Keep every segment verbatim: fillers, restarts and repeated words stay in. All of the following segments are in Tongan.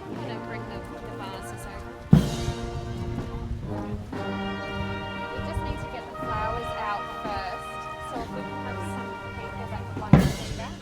I'm gonna bring the, the vases over. We just need to get the flowers out first. So if we can have some people that might do that.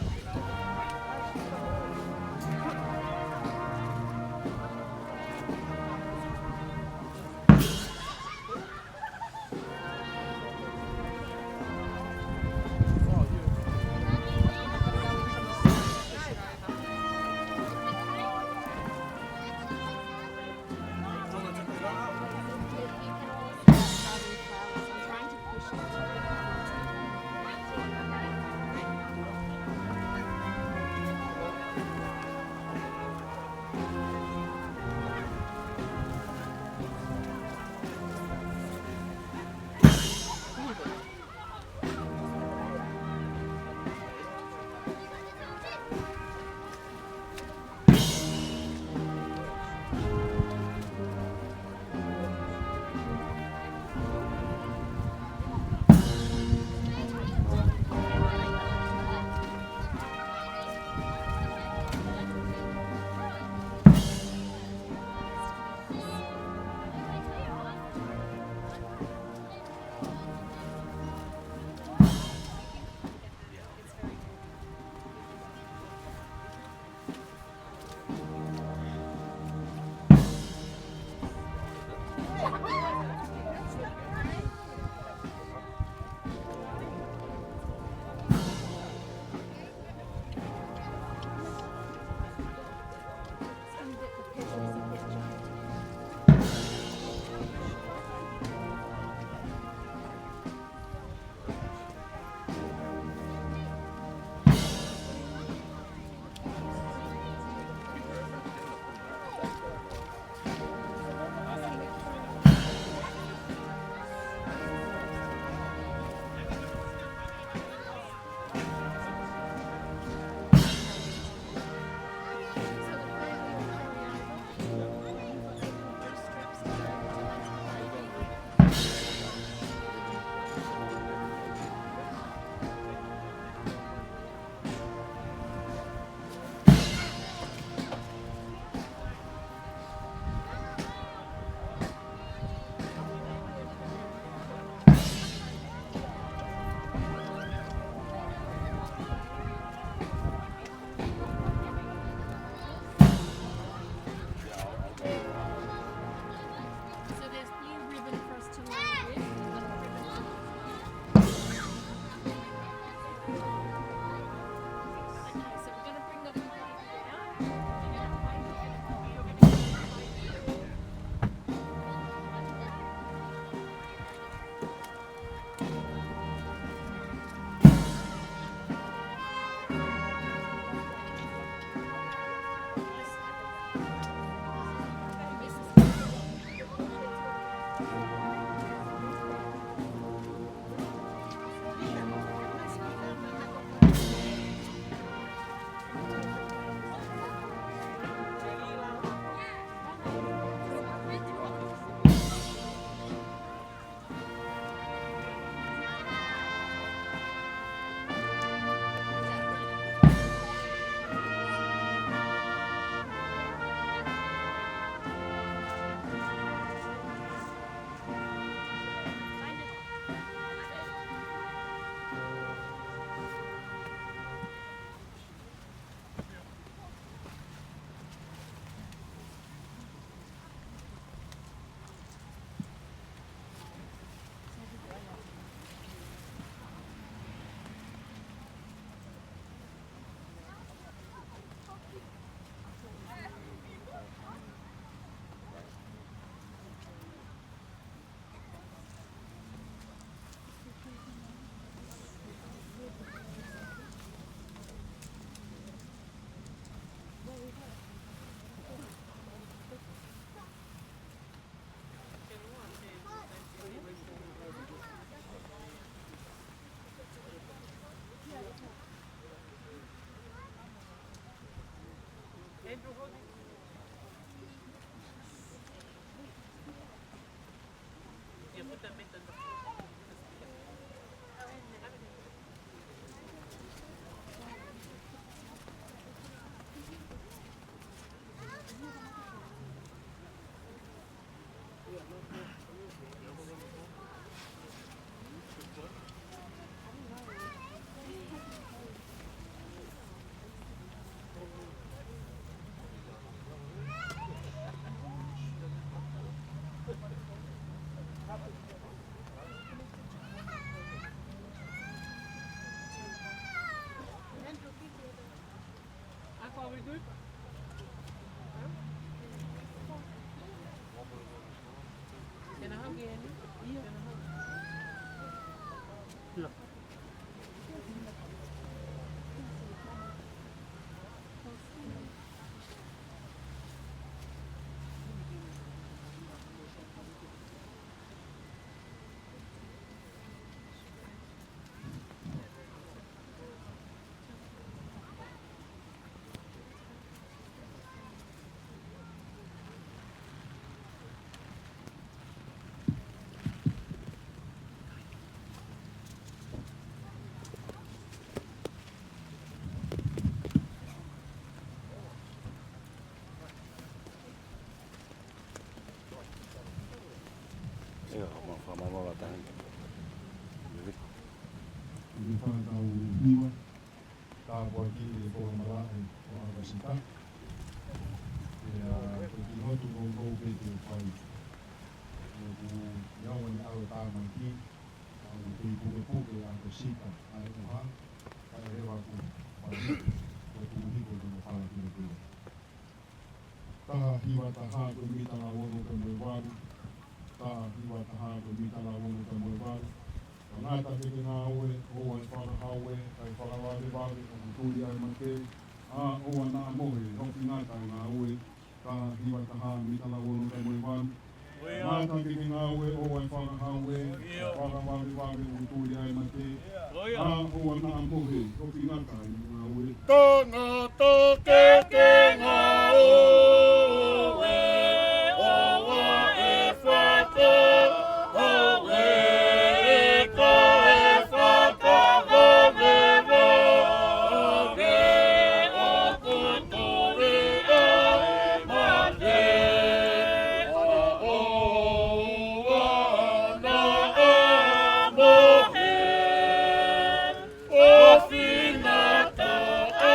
ʻIo, ma fakamālō atu. ʻI he fānau hiva, tāpuaki e Folofola Malaʻe ʻo ʻAkasita. ʻIo, ko e kiʻi lotu nounou pē te u fai. ʻOku ʻi ai ʻene ʻalu tāmaki, ʻa ʻoku kei pukepuke ʻa ʻAkasita, ʻa e ʻuha, kae leva ʻoku fai, ʻoku hiko ʻi hono fala kilokiloa. Taha hiva taha ko e mita lava ono ka mo e valu. Taha hiva taha ko e mita lava ono ka mo e valu. Ka ngata ke ke ngāue, ʻoua ʻe fakahaohaoa, kae fakavavevave, ʻoku tuli ʻa e mate. ʻA, ʻoua naʻa mohe, hoki ngata e ngāue. Taha hiva taha mita lava ono ka mo e valu. Ka ngata ke ke ngāue, ʻoua ʻe fakahaohaoa, ʻio, fakavavevave, ʻoku tuli ʻa e mate. ʻA, ʻoua naʻa mohe, hoki ngata e ngāue. Tangata ke ke ngāue, ʻoua ʻe fakahaohaoa, kae fakavavevave, ʻoku tuli ʻa e mate. ʻA, ʻoua naʻa mohe, ofi ngata ʻa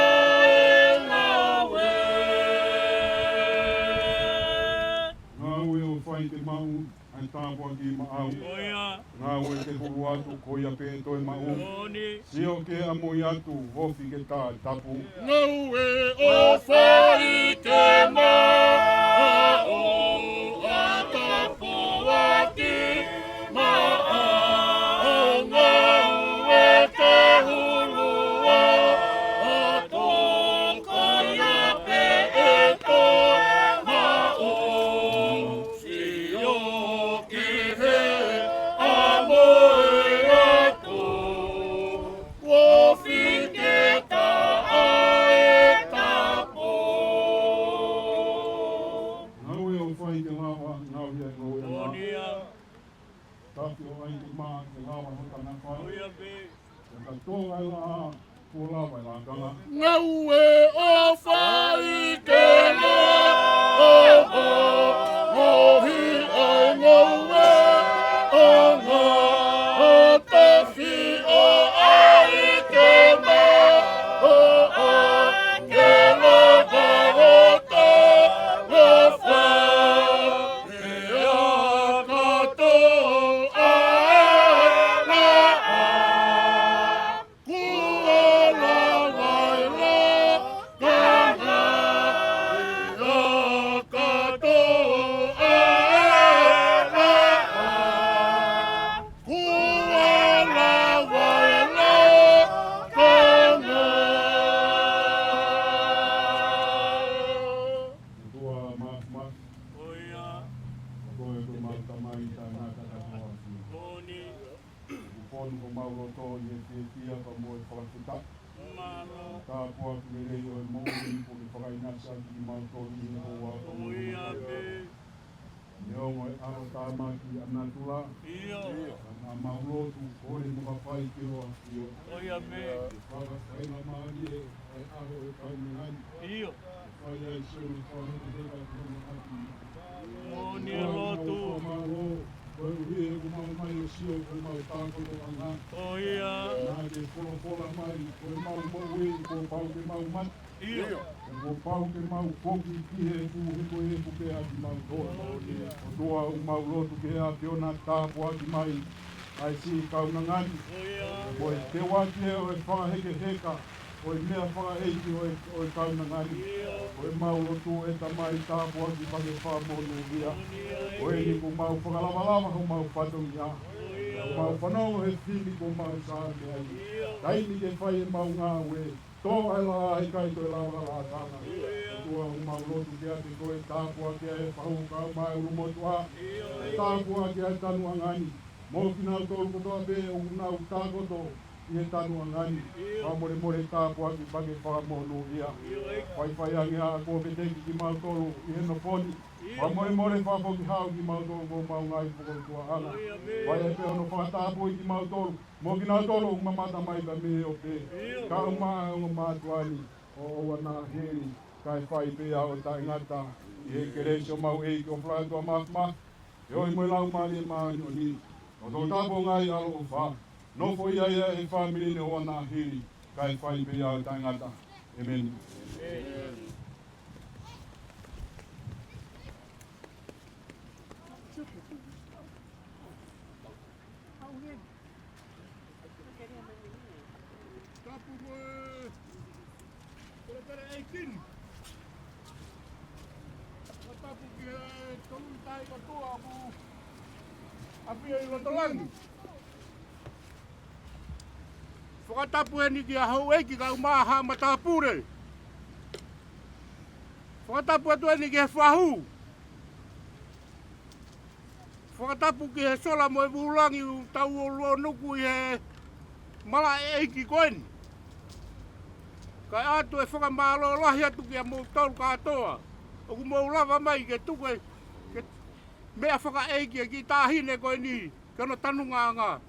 e ngāue. Ngāue ʻo fai te maʻu ʻa e tāpuaki maʻau. ʻIo. Ngāue te hulu atu, ko ia pē ʻe toe maʻu. Moʻoni. Sio ke ʻamui atu, ofi ke tā tapu. Ngāue ʻo fai te maʻu ʻa e tāpuaki maʻau. Ngāue te hulu atu, ko ia pē ʻe toe maʻu. Sio ki he ʻamui atu, ofi ke tā ʻa e tapu. Ngāue ʻo fai ke lava, ngāue ʻa e ngāue ʻa. Moʻoni ia. Tafi ʻo ʻai ke maʻa ke lava hota nafa. Ko ia pē. Ka tō ai la, kuo lava e lakanga. Ngāue ʻo fai ke lava, ʻo, ʻo, ʻo hiki ʻa e ngāue ʻa e ngāue. Tafi ʻo ʻai ke maʻa, ʻo, ʻo, ke lava hota nafa. Pea ka tō ʻa e laʻā, kuo lava e lakanga. Pea ka tō ʻa e laʻā, kuo lava e lakanga. ʻOtua Māfimafi. Ko ia. Ko koe ko e mau Tamai taʻengata kātoa. Moʻoni. Kuo fonu homau loto ʻi he fiefia pea mo e fakafetaʻi. Mālō. Tāpuaki lelei ʻo e moʻui kuo ke fakaʻatā Saki mau toni he hoa. ʻOiauē. Neongo e ʻalotāmaki ʻa natula. ʻIo. Ka mau lotu, kole mo ka fai ke hoa kio. ʻOiauē. Fakafai na mali e, e ʻaho e kau mengani. ʻIo. Fai ai sio ni fai he te ka kona ati. Moʻoni e lotu. Mālō, koeʻuhi he kuo mau mai ʻo sio, ko e mau tākotoʻanga. ʻOiauē. Naʻa ke folofola mai, ko e mau moʻui, kuo pau ke mau mate. ʻIo. Kuo pau ke mau foki ki he efu, he ko e efu pē ʻa kimautolu. ʻOtua, ʻoku mau lotu ki he ʻAfiona tāpuaki mai ʻa e siʻi kaunanga ni. ʻIo. Ko e teuaki ē ʻo e fakahekeheka ʻo e meʻa fakaʻeiki ʻo e, ʻo e kaunanga ni. ʻIo. Ko e mau lotu ʻe Tamai tāpuaki fale fakamonūʻia. ʻIo. Ko eni kuo mau fakalavalava homau fatongia. ʻIo. Mau fanongo he fili kuo mau sāme ai. ʻIo. Taimi ke fai ʻemau ngāue. Tō ʻa e laʻā ʻe ʻikai toe lava ʻa e laʻā tana. ʻOtua, ʻoku mau lotu kiate koe, tāpuakiʻi ʻa e fahu kae ʻumaʻā e ʻulumotuʻa. Tāpuakiʻi ʻa e tanuʻanga ni. Mo kinautolu kotoa pē ʻoku nau tākoto ʻi he tanuʻanga ni. Fakamolemole tāpuaki fale fakamonūʻia. Faifai ange ʻa e ako veteki kimautolu ʻi he nofo ni. Fakamolemole fakafoki hao kimautolu ko homau ngaahi fokotuʻutuʻanga. Fai ai pē hono fakatapui kimautolu. Mo kinautolu ʻoku mamata mai pē mei he ope. Kae ʻumaʻā e ongo mātuʻa ni ʻo ʻoua naʻa hili, kae fai pē ʻo taʻengata. ʻI he kelesi ʻo homau ʻEiki ko Sīsū Kalaisi, ʻa e ʻOtua Māfimafi, ʻa e ʻOtua mo e Laumālie Māʻoniʻoni, ʻo tō tāpuaki ʻaloʻofa, nofoʻia ʻi he fāmili ni ʻo ʻoua naʻa hili, kae fai pē ʻo taʻengata. ʻEmeni. Tapu mo e Pelepele ʻEikini. Tapu ki he tolu taʻu kotoa ʻoku ʻafio ʻi loto langi. Fakatapu eni ki he houʻeiki kae ʻumaʻā haʻa matāpule. Fakatapu atu eni ki he fahu. Fakatapu ki he sola mo e vūlangi ʻoku tau ʻalu ʻo nuku ʻi he malaʻe ʻeiki ko eni. Kae ʻoatu e fakamālō lahi atu kiate kimoutolu kātoa ʻoku mou lava mai ke tuku e, ke meʻa fakaʻeiki e kiʻi taʻahine ko eni ki hono tanumanga.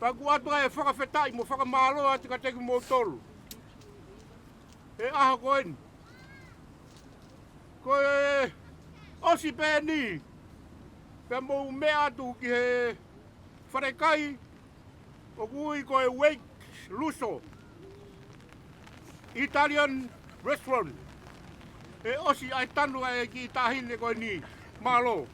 Pea ʻoku ʻoatu ai e fakafetaʻi mo e fakamālō atu kiate kimoutolu he ʻaho ko eni. Ko e ʻosi pē eni, pea mou meʻa atu ki he falekai ʻoku ui ko e Wake Luso Italian Restaurant. ʻE ʻosi ʻa e tanu ʻa e kiʻi taʻahine ko eni. Mālō.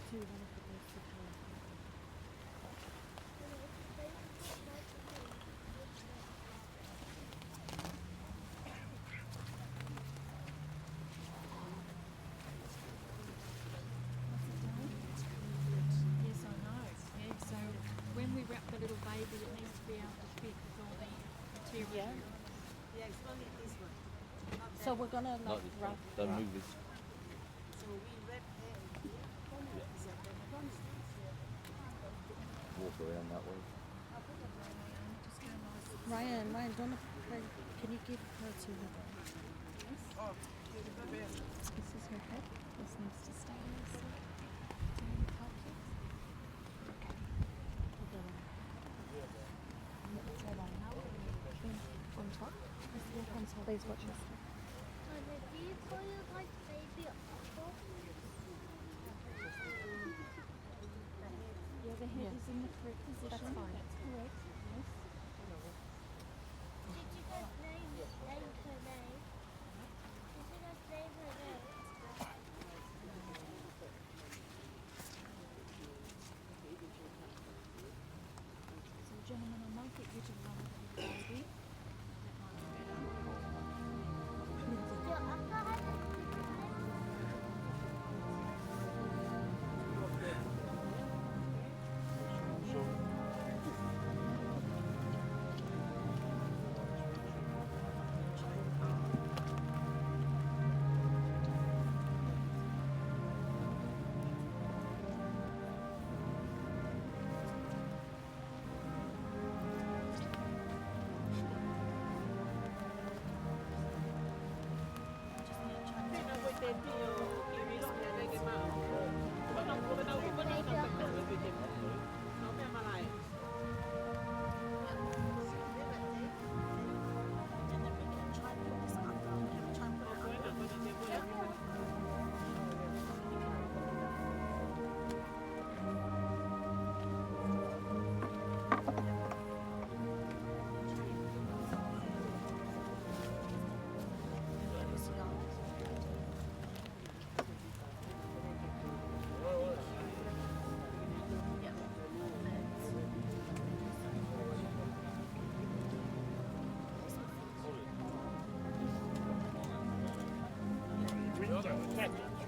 to one of the best of the Yes, I know. Yeah, so when we wrap the little baby, it needs to be able to fit with all the material. Yeah. Yeah, it's only this one. Not So that. We're gonna, like, Not this wrap, one. Don't wrap. Move this. So we wrap here. Yeah. Is that the one? Walk around that way. Ryan, Ryan, don't apply. Can you give her to her? Yes. Oh, yeah, the baby. This is her head. This needs to stay there. So, do you need help, please? Okay. Hold on. Let's hold on. On top. Let's walk on top. Please watch this. Mother, do you call your, like, baby uncle? Yeah, the head Yeah. is in the correct position. That's fine. That's correct. Yes. Did you guys name, name her name? Did you guys name her name? So, gentlemen, I might get you to run with the baby. That might be better. Your uncle has a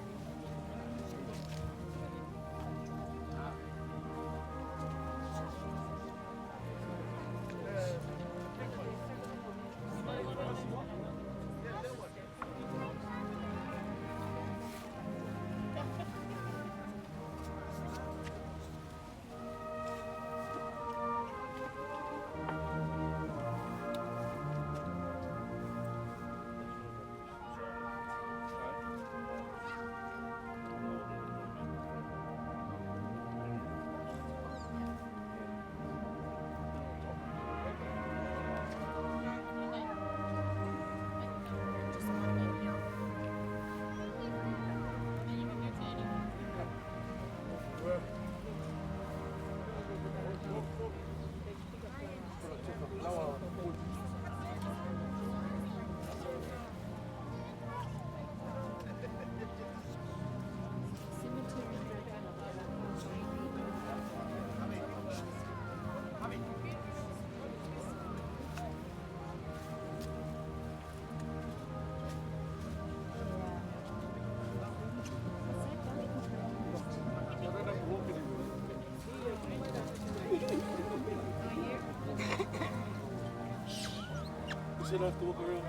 You should have to walk around.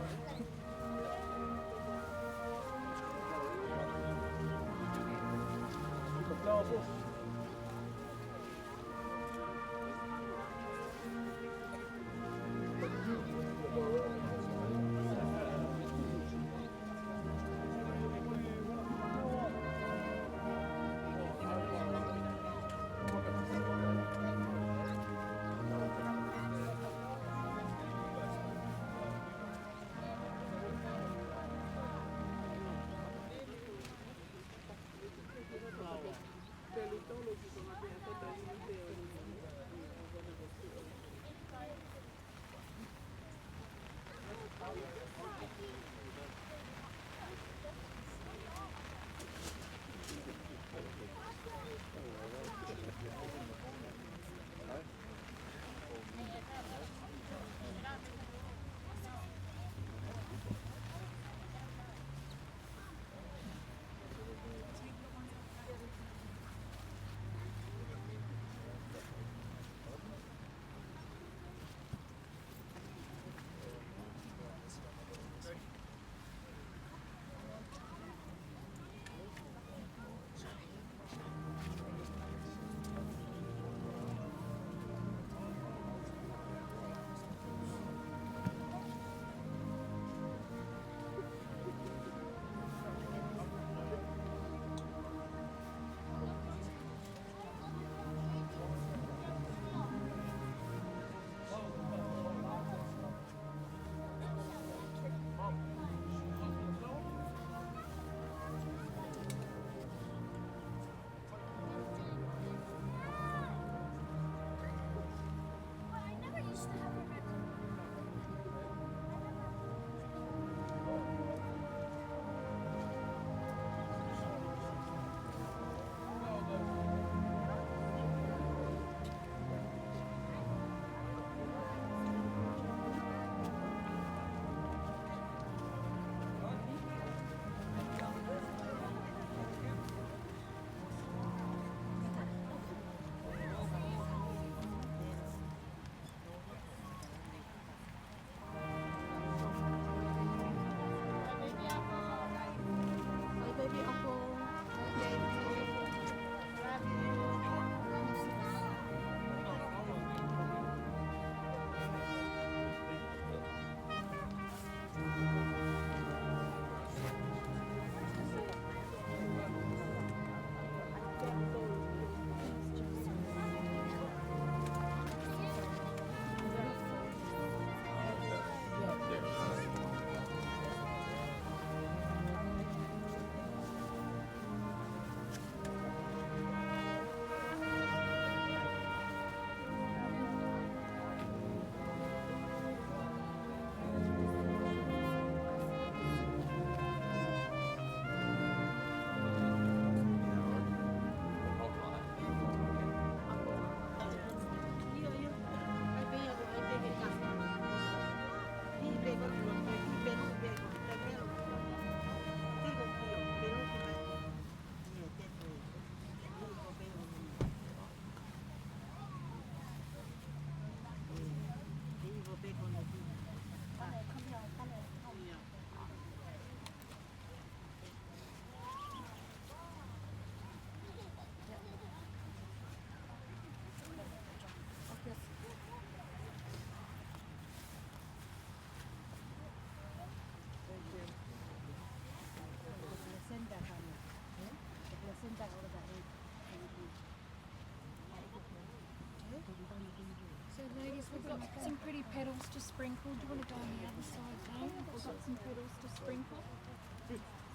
Some pretty petals to sprinkle. Do you want to go on the other side, Jane? We've got some petals to sprinkle.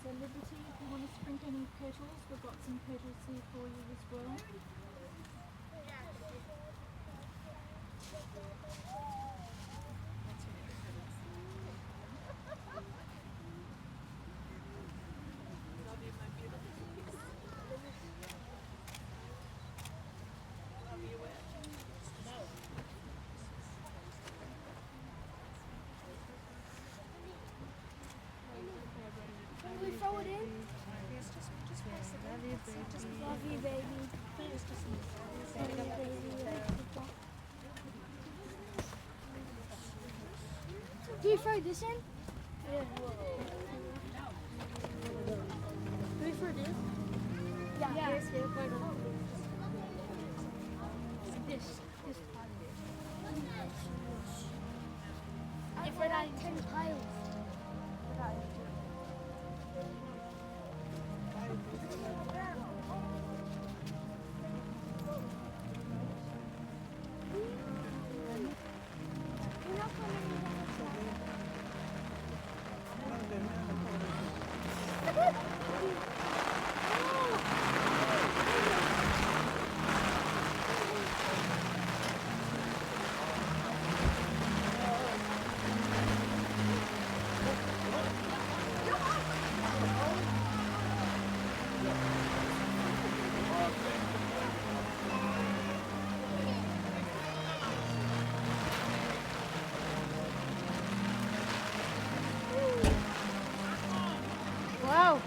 So Liberty, if you want to sprinkle any petals, we've got some petals here for you as well. Can we throw it in? Yes, just, just press it in. That's it. Just love you, baby. Please, just love you, baby. Do you throw this in? Yeah. Do we throw this? Yeah. Yeah. Yes, yes, why not? This. This part of it. If we're not ten piles. Wow.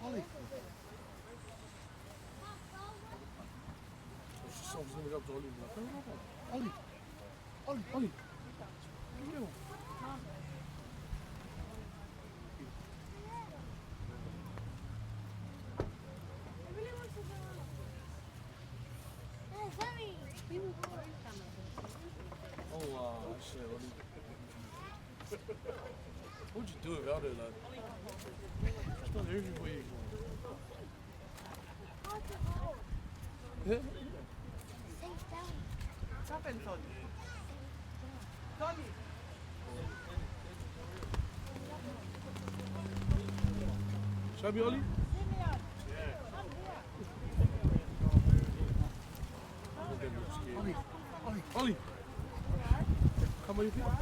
Ollie. Ollie. Ollie, Ollie. Come here. Oh, wow, I see, Ollie. What'd you do about it, lad? It's not everywhere you go. Yeah. What's happened, Tony? Tony! Show me, Ollie. Simeon! Come here. Ollie! Ollie! Come on, you people. Hi.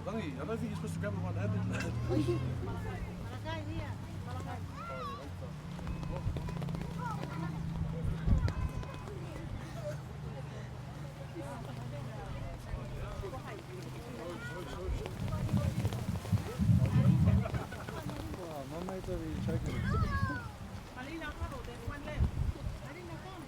Langi, I don't think you're supposed to grab it one-handed. Marina, come on, there's one left. Marina, come.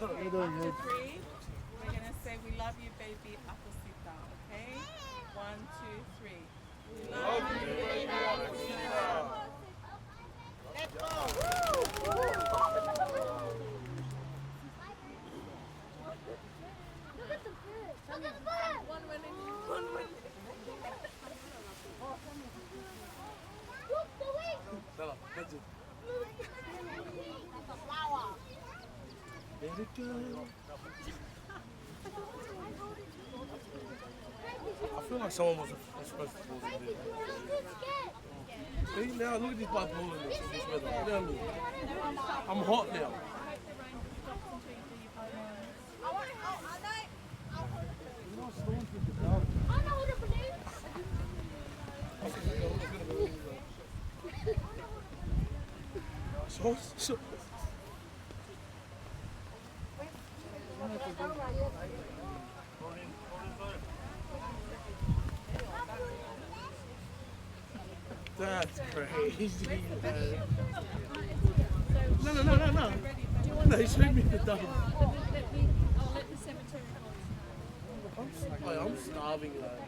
After three, we're gonna say, "We love you, baby Aposita," okay? One, two, three. We love you, baby Aposita. Let's go. Look at the bird. Look at the bird. One went in, one went in. Look, the wing. Bella, that's it. That's a flower. Let it go. I feel like someone was, was supposed to close the video. See, now look at this bipolar in this, this weather. Look at me. I'm hot now. So, so, That's crazy, man. No, no, no, no, no. No, he showed me the dog. I'm, s- oh, yeah, I'm starving, though.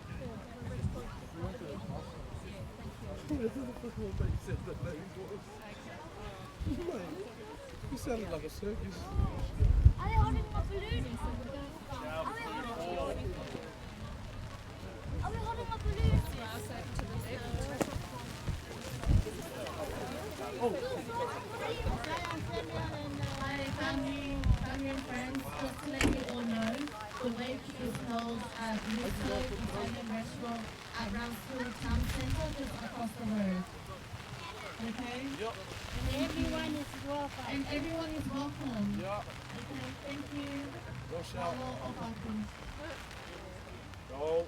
Where the fuck was that? He said the name was. You sounded like a circus. Are they holding a balloon? Are we holding, are we holding a balloon? Hi, family, family and friends. Just to let you all know, the wake is held at Misto Italian Restaurant at Rouse Hill Town Centre, just across the road. Okay? Yep. And everyone is welcome. And everyone is welcome. Yep. Okay, thank you. No shout. Hello, Obaku. No.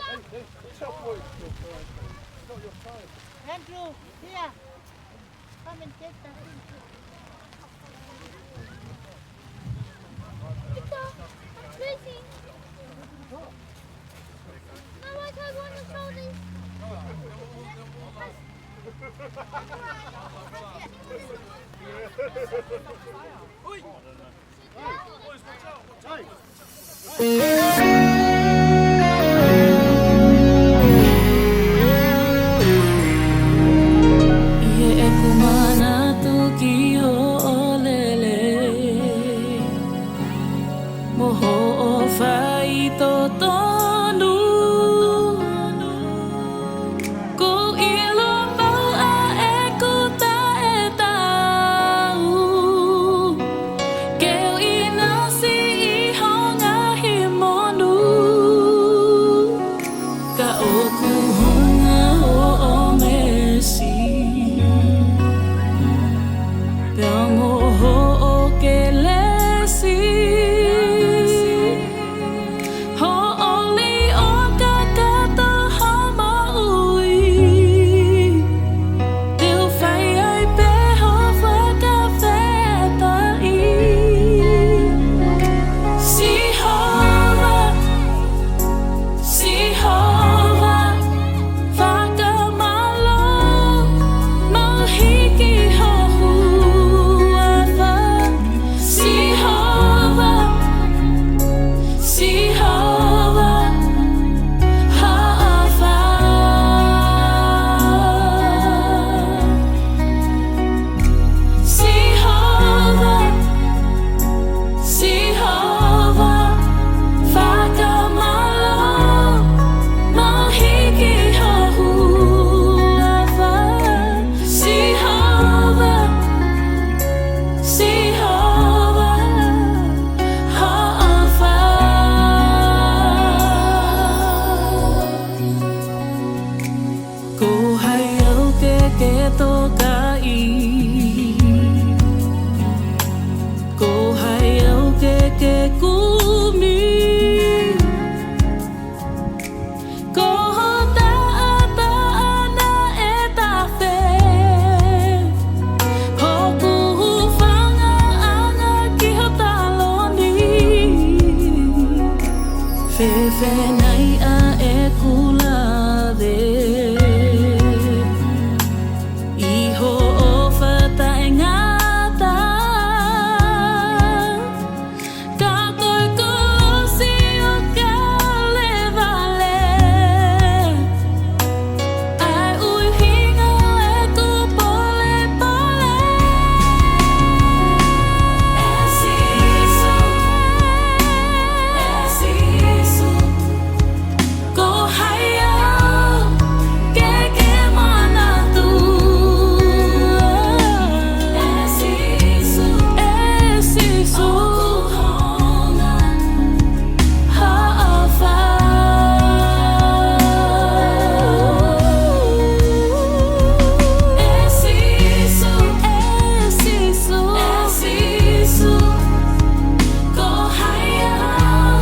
Hey, hey, it's your boy. It's not your time. Andrew, here. Come and get that thing. It's a, it's busy. No, I don't want to show this. Oi! ʻI heʻeku manatu ki hoʻo lelei, mo hoʻo faitotonu, kuo ʻilo maʻu ʻa ʻeku taʻetaau, ke u ʻinasi ʻi ho ngaahi monū. Ka ʻoku hanga hoʻo meesi, pea mo hoʻo kelesi, hoʻo liʻo kakato hoʻo moʻui. Te u fai ai pē hoʻo fakafetaʻi. Sihova, Sihova, fakamālō, mau hiki ho huafa. Sihova, Sihova, hoʻo ʻofa. Sihova, Sihova, fakamālō, mau hiki ho huafa. Sihova, Sihova, hoʻo ʻofa. Ko hai au ke ke tokaʻi? Ko hai au ke ke kumi? Ko ho Pea naʻe ʻi ai ʻeku lave ʻi hoʻo ʻofa taʻengata. Ka ko e kolosi ʻo Kalevale, ʻa e ʻuhinga ʻeku polepole. ʻE Sīsū, ʻe Sīsū, ko hai au ke ke manatu? ʻE Sīsū, ʻe Sīsū, ʻoku hounga hoʻo ʻofa. ʻE Sīsū, ʻe Sīsū, ʻe Sīsū, ko hai au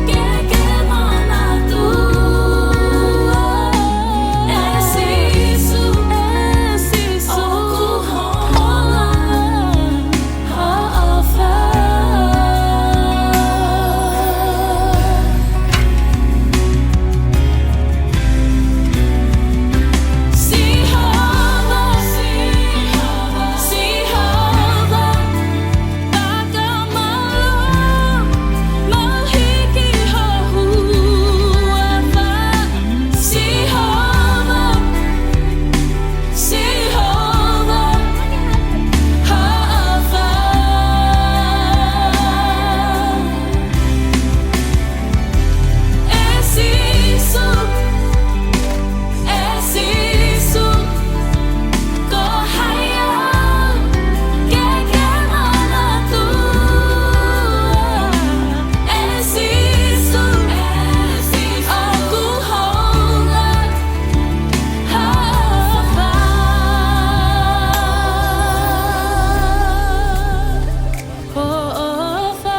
ke ke manatu? ʻE Sīsū, ʻe Sīsū, ʻoku hounga hoʻo ʻofa. Sihova, Sihova, Sihova, takamālō, mau hiki ho huafa. Sihova, Sihova, hoʻo ʻofa. ʻE Sīsū, ʻe Sīsū, ko hai au ke ke manatu? ʻE Sīsū, ʻoku hounga hoʻo ʻofa. Hoʻo ʻofa.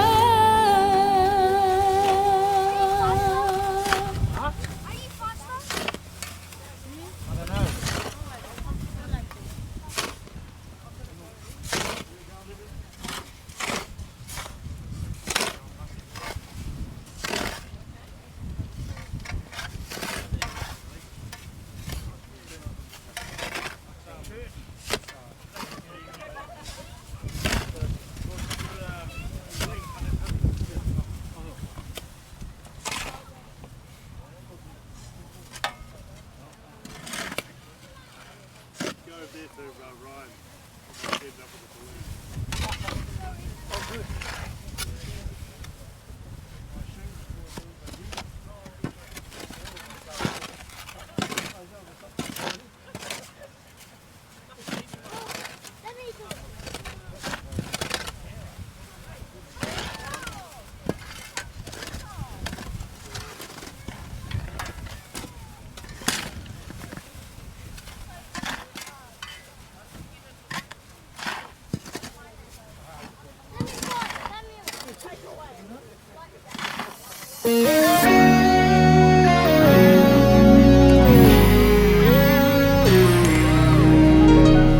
Go over there to, uh, Ryan. End up with a balloon.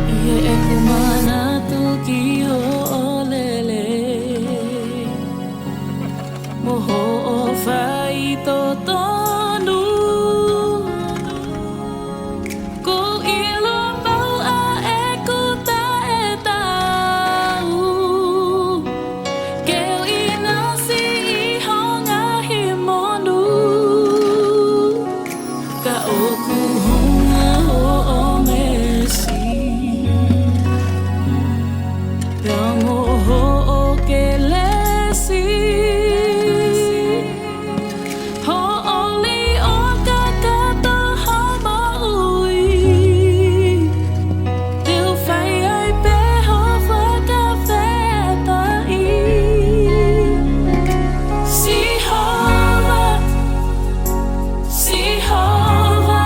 ʻI heʻeku manatu ki hoʻo lelei mo hoʻo faitotonu, ʻoku ou ʻilo pau ʻa ʻeku taʻetaau, ke u ʻinasi ʻi ho ngaahi monū. Ka ʻoku hounga hoʻo meesi, pea mo hoʻo kelesi, hoʻo liʻoa kakato ho moʻui, te u fai ai pē ho fakafetaʻi. Sihova, Sihova,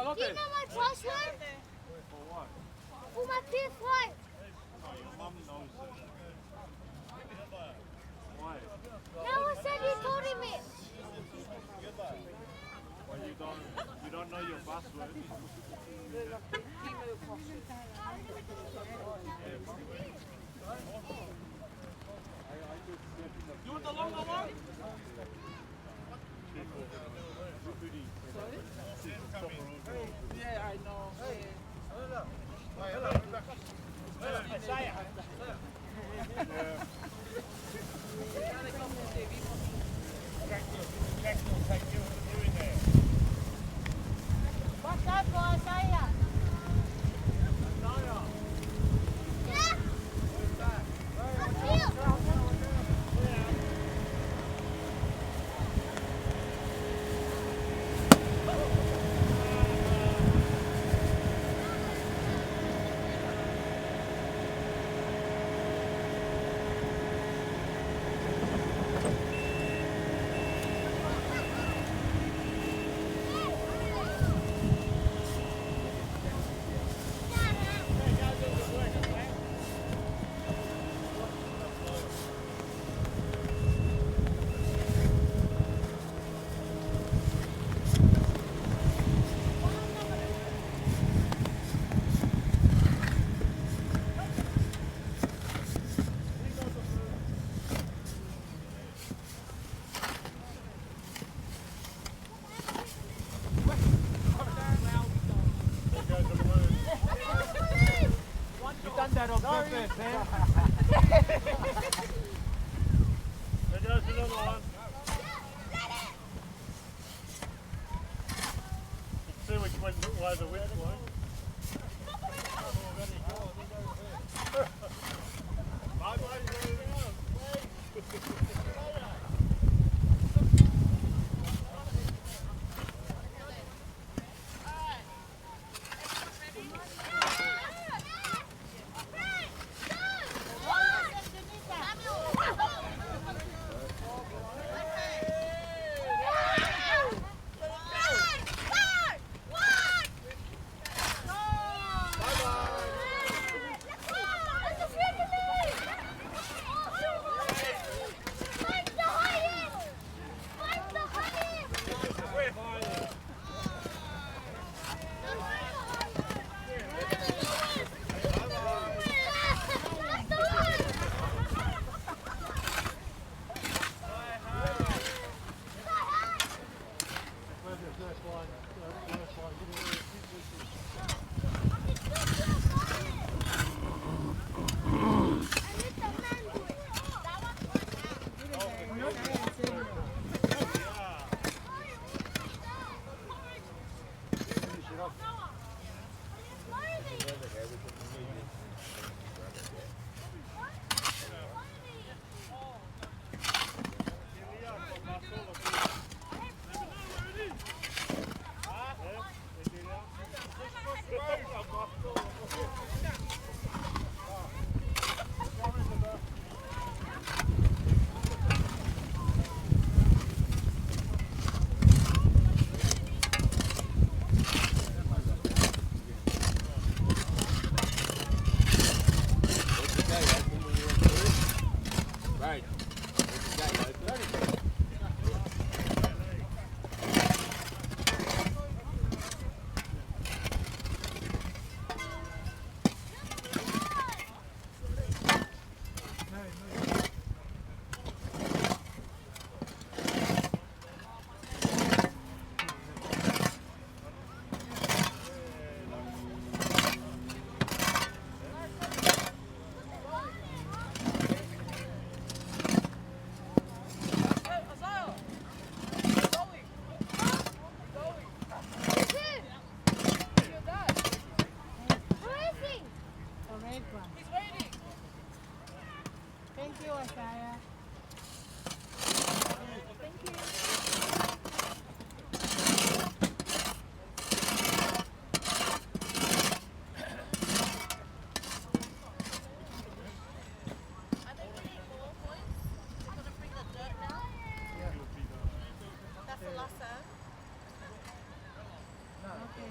Do you know my password? For what? For my P F Y. Oh, your mum knows it. Why? No, I said you told him it. Well, you don't, you don't know your password. You want the longer one? Yeah, I know. What's up, boss? Hiya. You done that on purpose, man. There goes another one. See which one, why the wind blowing. Bye bye, everyone. Thank you, Isaiah. Thank you. Are they really more points? They're gonna bring the dirt now? Yeah. That's the last time. No, okay.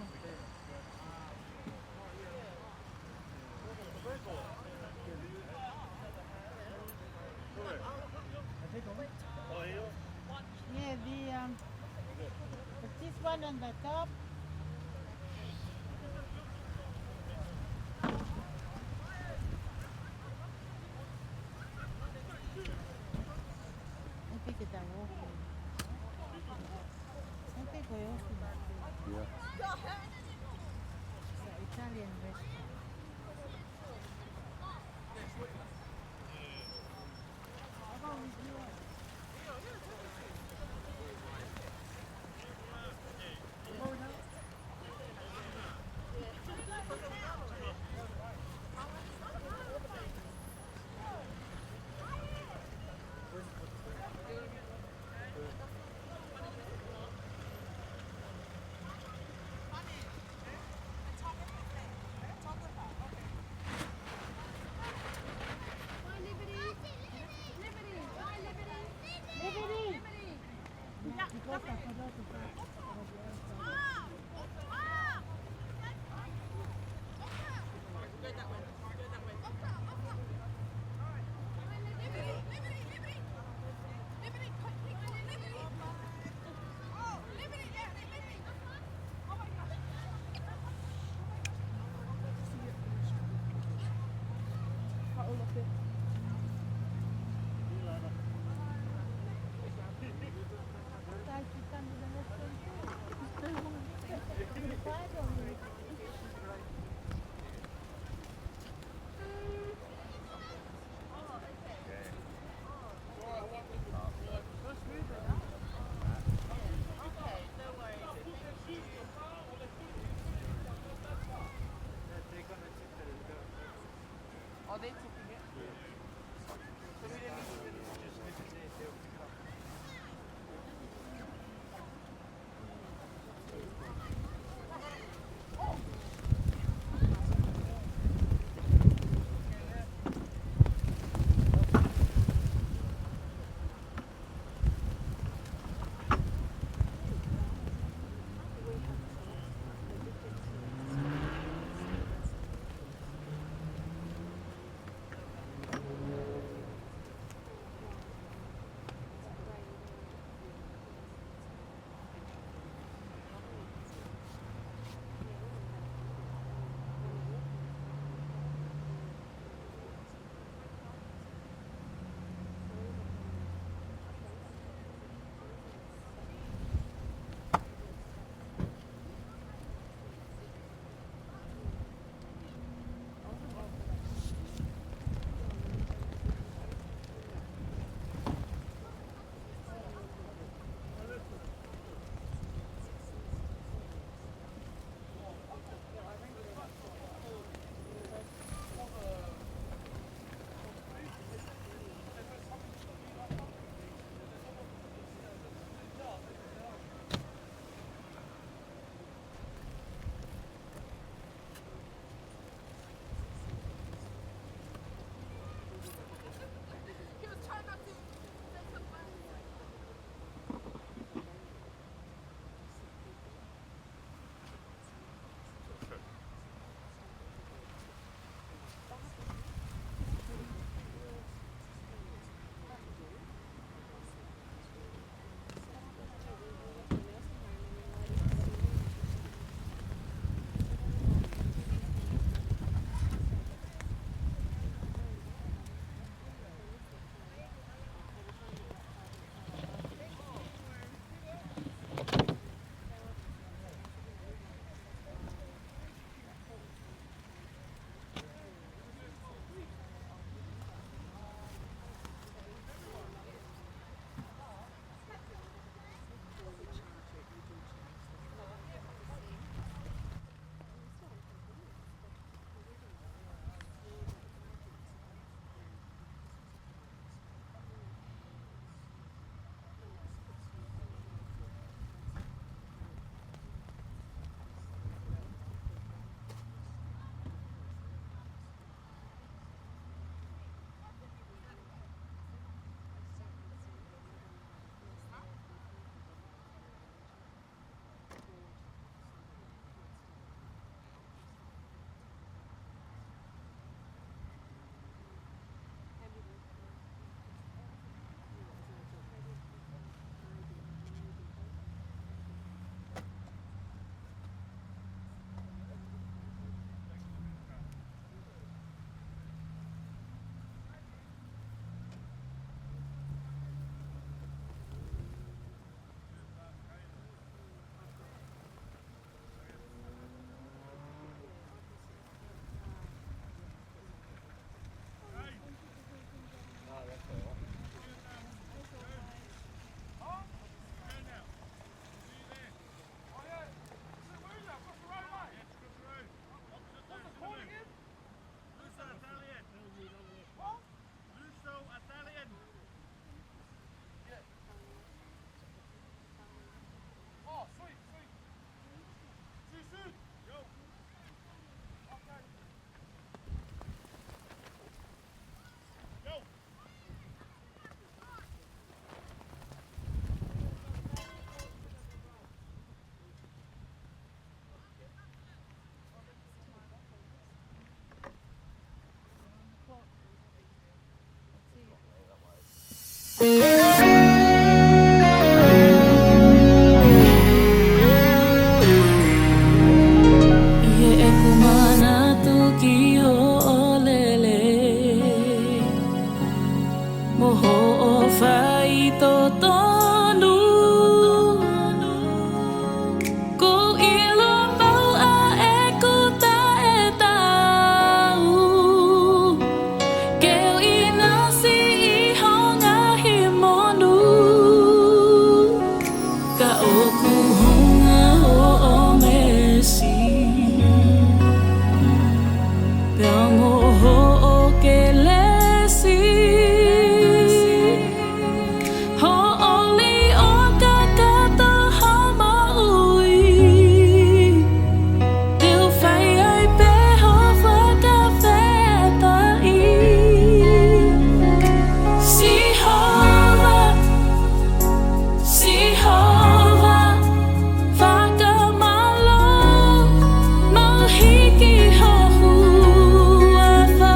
On the top. I think it's a walk. I think we open. Yeah. It's an Italian restaurant. Are they tipping it? So we didn't need to really. ʻI heʻeku manatu ki hoʻo lelei mo hoʻo faitotonu, kuo ʻilo pau ʻa ʻeku taʻetaau, ke u ʻinasi ʻi ho ngaahi monū. Ka ʻoku hounga hoʻo meesi, pea mo hoʻo kelesi, hoʻo liʻoa kakato hoʻo moʻui, te u fai ai pē hoʻo fakafetaʻi. Sihova, Sihova, fakamālō, mau hiki ho huafa.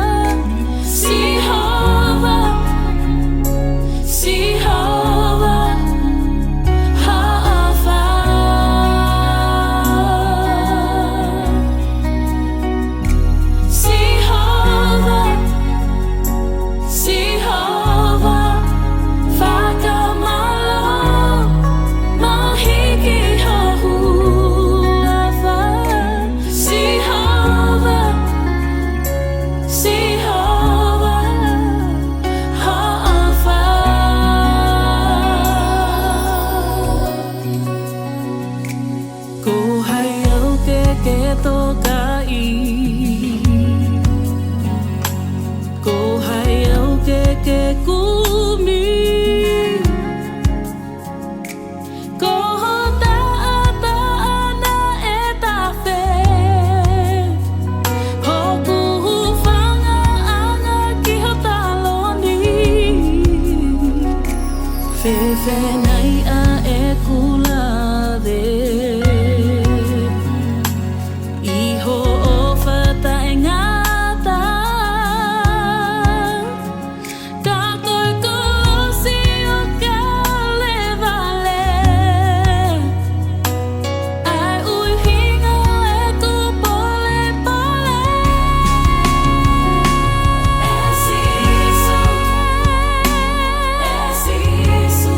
Sihova, Sihova, hoʻo ʻofa. Sihova, Sihova, fakamālō, mau hiki ho huafa. Sihova, Sihova, hoʻo ʻofa. Ko hai au ke ke tokaʻi? Ko hai au ke ke kumi? Ko ho taʻataʻa naʻe tafe hoku hūfangaʻanga ki ho taloni. Fēfē nai ʻa ʻeku lave ʻi ho ʻofa taʻengata? Ka ko e kolosi ʻo Kalevale ʻa e ʻuhinga ʻeku polepole. ʻE Sīsū, ʻe Sīsū,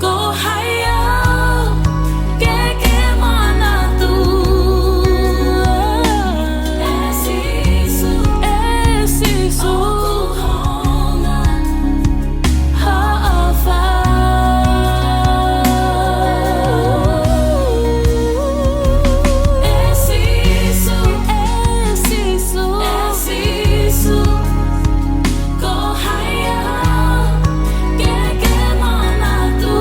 ko hai au ke ke manatu? ʻE Sīsū, ʻe Sīsū, ʻoku hounga hoʻo ʻofa. ʻE Sīsū, ʻe Sīsū, ʻe Sīsū, ko hai au ke ke manatu?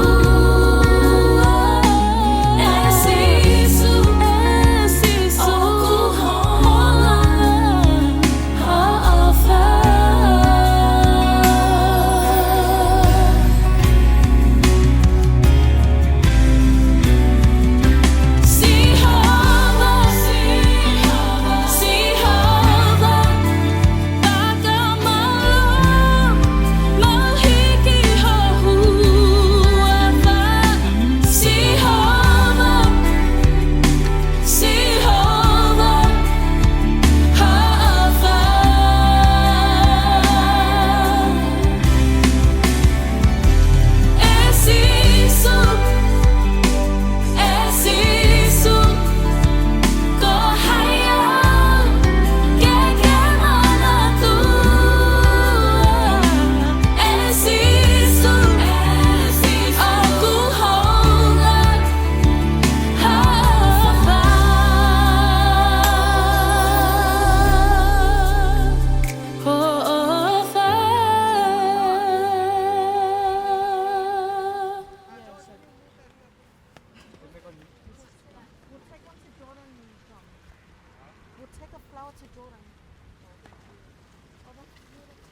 ʻE Sīsū, ʻe Sīsū, ʻoku hounga hoʻo ʻofa. Sihova, Sihova, Sihova, fakamālō, mau hiki ho huafa. Sihova, Sihova, hoʻo ʻofa. ʻE Sīsū, ʻe Sīsū, ko hai au ke ke manatu? ʻE Sīsū, ʻoku hounga hoʻo ʻofa. Hoʻo ʻofa. We'll take one to Jordan, John. We'll take a flower to Jordan. Oh, that's beautiful.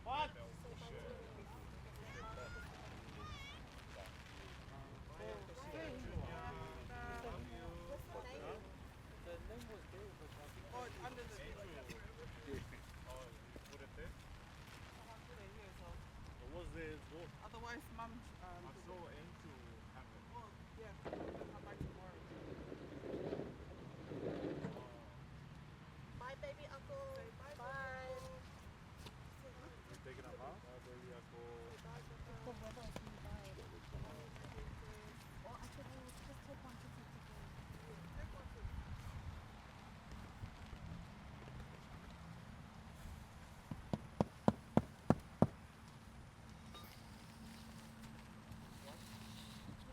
What? The name was there, but I think Oh, it's under the video. Oh, you put it there? I can't put it here, so It was there as well. Otherwise, Mum, um, I saw Andrew have it. Oh, yeah, I'll come back tomorrow. Bye, baby uncle. Say bye, Bye. Uncle. You taking a bath? Bye, baby uncle. Say bye, Papa. The weather is really bad. Oh, I should just take one to take to go. Yeah, take one to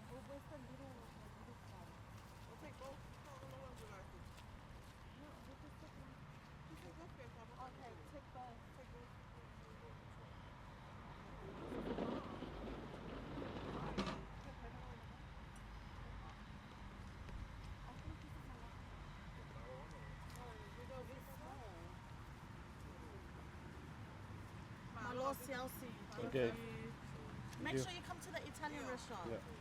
Always the little, the little side. We'll take both. How the ones you like it? No, we'll just take one. She said, "That's good, Papa." Okay, take both. Take both. I think this is enough. It's small. Malo Chelsea. Thank Okay. you. Make Thank you. sure you come to the Italian Yeah. restaurant. Yeah.